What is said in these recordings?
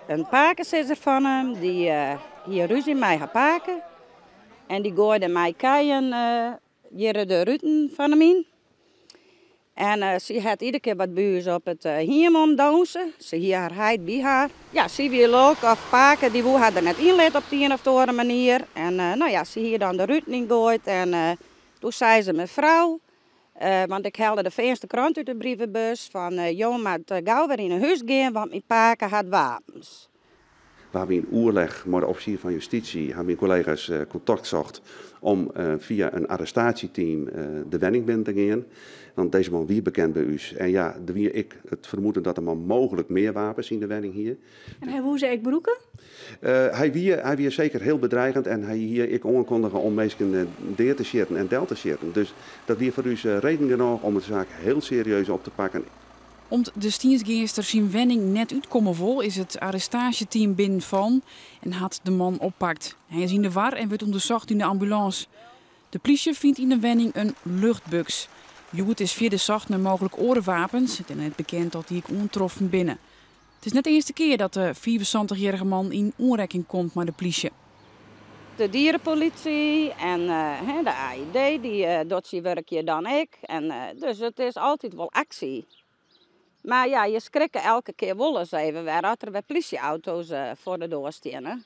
In pakesizzer fan him, dy hie rúzje mei har pake. En dy goaide mei keien hjir de ruten fan him yn. En sy hat iedere kear wat by ús op it hiem omdûnse. Se hie har heit by har. Ja, sy wie lulk of pake dy woe har der net yn litte op de ien of oare manier. En no ja, sy hie dan de ruten yngoaid en doe sei se mefrou, want ik helle de Feanster Krant út de brievebus, fan jo moat gau wer yn 'e hús gean, want myn pake hat wapens. We hawwe yn oerlech mei de offisier fan justysje, hawwe myn kollega's kontakt socht om fia in arrestaasjeteam de wenning binnen te gean. Want dizze man wie bekend by ús. En ja, der wie ek it fermoeden dat de man mooglik mear wapens yn de wenning hie. En hy woe se ek brûke? Hy wie seker hiel bedreigend en hy hie ek oankondige om minsken dea te sjitten en del te sjitten. Dus dat wie foar ús reden genôch om de saak hiel serieus op te pakken. Om't de Stiensgeaster syn wenning net útkomme wol, is it arrestaasjeteam binnenfallen en hat de man oppakt. Hy is yn de war en wurdt ûndersocht yn de ambulâns. De plysje fynt yn de wenning in luchtbuks. Hjoed is fierder socht nei mooglik oare wapens. It is net bekend oft dy ek oantroffen binne. It is net de earste kear dat de 75-jierrige man yn oanrekking komt mei de plysje. De dierenpolitie en de AID dy docht syn wurk hjir dan ek. En dus it is altyd wol aksje. Mar ja, je skrikke elke kear wol ris even wer as der wer plysjeauto's foar de doar steane.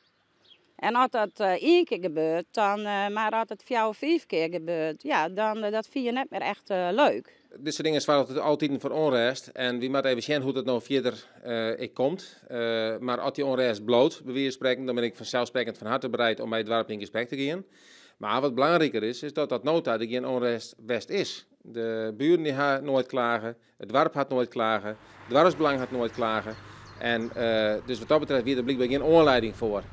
En as dat ien kear gebeurt, dan, mar as it fjouwer, fiif kear gebeurt, ja, dan dat fine je net mear echt leuk. Dizze dingen soarget altyd foar ûnrêst en wy moatte even sjen hoe't it no fierder ek komt. Mar as dy ûnrêst bliuwt, by wize fan sprekken, dan bin ik fanselssprekkend fan herte bereid om mei it doarp yn gesprek te gean. Mar wat belangriker is, is dat tot no ta der gjin ûnrêst west is. De buren dy ha noait klage, it doarp hat noait klage, doarpsbelang hat noait klage. En dus wat dat betreft wie der blykber gjin oanlieding foar.